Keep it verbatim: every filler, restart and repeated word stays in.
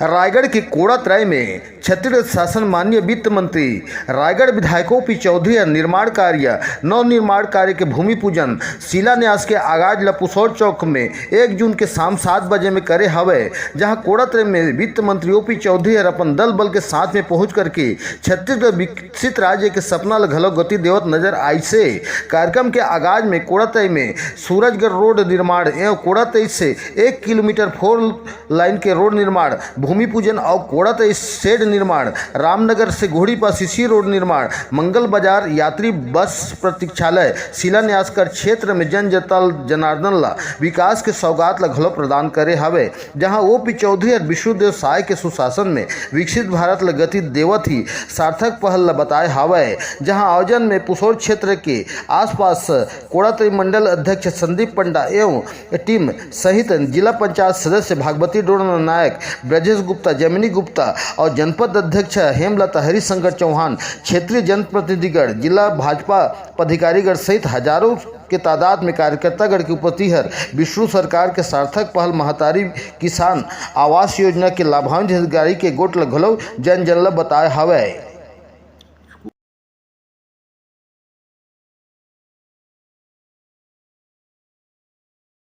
रायगढ़ के कोड़ातराई में छत्तीसगढ़ शासन माननीय वित्त मंत्री रायगढ़ विधायक ओपी चौधरी ह निर्माण कार्य, नवनिर्माण कार्य के भूमि पूजन, शिलान्यास के आगाज ल पुसौर चौक में एक जून के शाम सात बजे में करे हवय, जहां कोड़ातराई में वित्त मंत्री ओपी चौधरी ह अपन दल बल के साथ में पहुंच करके छत्तीसगढ़ विकसित राज्य के सपना ल घलो गति देवत नजर आइसे। कार्यक्रम के आगाज में कोड़ातराई में सूरजगढ़ रोड निर्माण एवं कोड़ातराई से एक किलोमीटर फोर लाइन के रोड निर्माण, भूमि पूजन और कोड़ातराई शेड निर्माण, रामनगर से घोड़ीपा सीसी रोड निर्माण, मंगल बाजार यात्री बस प्रतीक्षालय शिलान्यास कर क्षेत्र में जन जताल जनार्दन ला विकास के सौगात ला घलो प्रदान करे हवे, जहां ओपी चौधरी और विष्णुदेव साय के सुशासन में विकसित भारत ला गति देवत ही सार्थक पहल ला बताए हवय। जहां आयोजन में पुसौर क्षेत्र के आसपास कोड़ातरी मंडल अध्यक्ष संदीप पंडा एवं टीम सहित जिला पंचायत सदस्य भागवती डोड़ना नायक, ब्रजेश गुप्ता, जमिनी गुप्ता और जनपद अध्यक्ष हेमलता हरिशंकर चौहान, क्षेत्रीय जनप्रतिनिधिगण, जिला भाजपा पदाधिकारीगण सहित हजारों के तादाद में कार्यकर्तागण के उपस्थिति हर विष्णु सरकार के सार्थक पहल महतारी किसान आवास योजना के लाभान्वित हितग्राही के गोठ ल घलो जन जन ल बताए हवय।